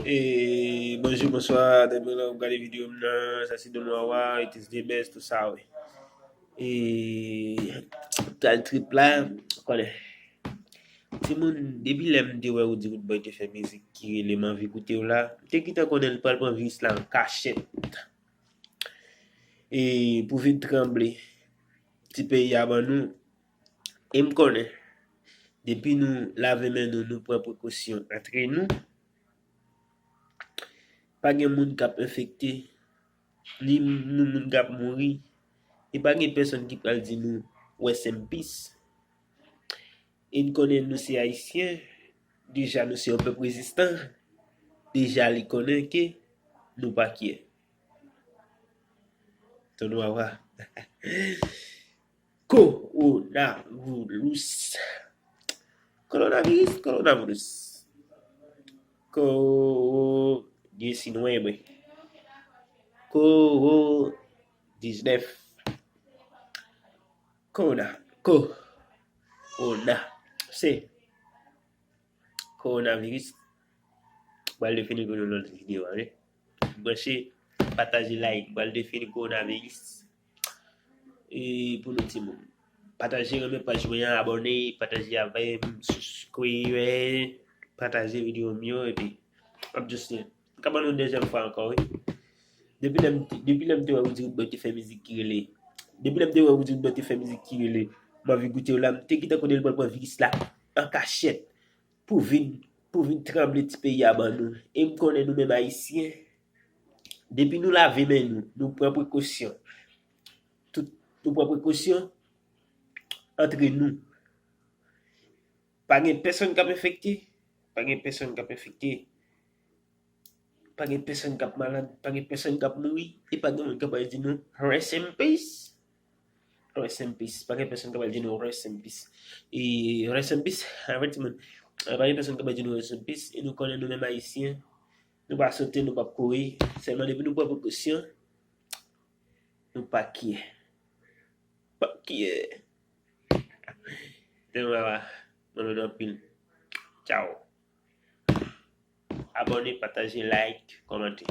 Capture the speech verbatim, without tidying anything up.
E bonjou, bonswa, depi lè w gade videyo m nan, sa se Don Wawa, it is the best, tout sa, wi. E kal trip la, konnen. Timoun, depi lè m te wè Roody Roodboy te fè mizik ki rele M anvi koute w la, m te gentan konnen l pral pran viris la an kachèt. E pou vin tranble ti peyi a ban nou. E m konnen, depi nou lave men nou, nou pran prekosyon antre nou, pa gen moun k ap enfekte, ni nou moun k ap mouri, e pa gen pèsonn ki pral di nou rest in peace. E n konnen nou se Ayisyen, deja nou se yon pèp rezistan, deja li konnen ke nou pa kyè. Ton Wawa. Kowonavirus. Kowonavirus, kowonavirus. Ko-, gen sinwè, mwen. Kowo diznèf. Kowona. Ko-, wona. Se kowonavirus. Pral defini pou nou lòt videyo a, wi. Branche, pataje, like. Pral defini kowonavirus. E pou nou timoun. Pataje, renmen paj mwen an, abòne, pataje avè m, subscribe, pataje videyo m yo, epi m ap just, m ka ban nou dezyèm fwa ankò, wi. Depi lè m te, depi lè m te wè Roody Roodboy te fè mizik ki rele, depi lè m te wè Roody Roodboy te fè mizik ki rele M anvi koute w la, m te gentan konnen l pral pran viris la an kachèt pou vin, pou vin tranble ti peyi a ban nou. E m konnen nou menm Ayisyen, depi nou lave men nou, nou pran prekosyon. Tout, nou pran prekosyon antre nou. Pa gen pèsonn k ap enfekte, pa gen pèsonn k ap enfekte, pa gen pèsonn k ap malad, pa gen pèsonn k ap mouri, e pa gen moun k ap al di nou rest in peace. Rest in peace. Pa gen pèsonn k ap al di nou rest in peace. E rest in peace, avèti moun. E pa gen pèsonn k ap al di nou rest in peace. E nou konnen nou menm Ayisyen, nou pa sote, nou p ap kouri. Sèlman depi nou pran prekosyon, nou pa kyè. Pa kyè. Tèlman pa. Mwen nou anpil. Tchao. Abòne, pataje, like, kòmante.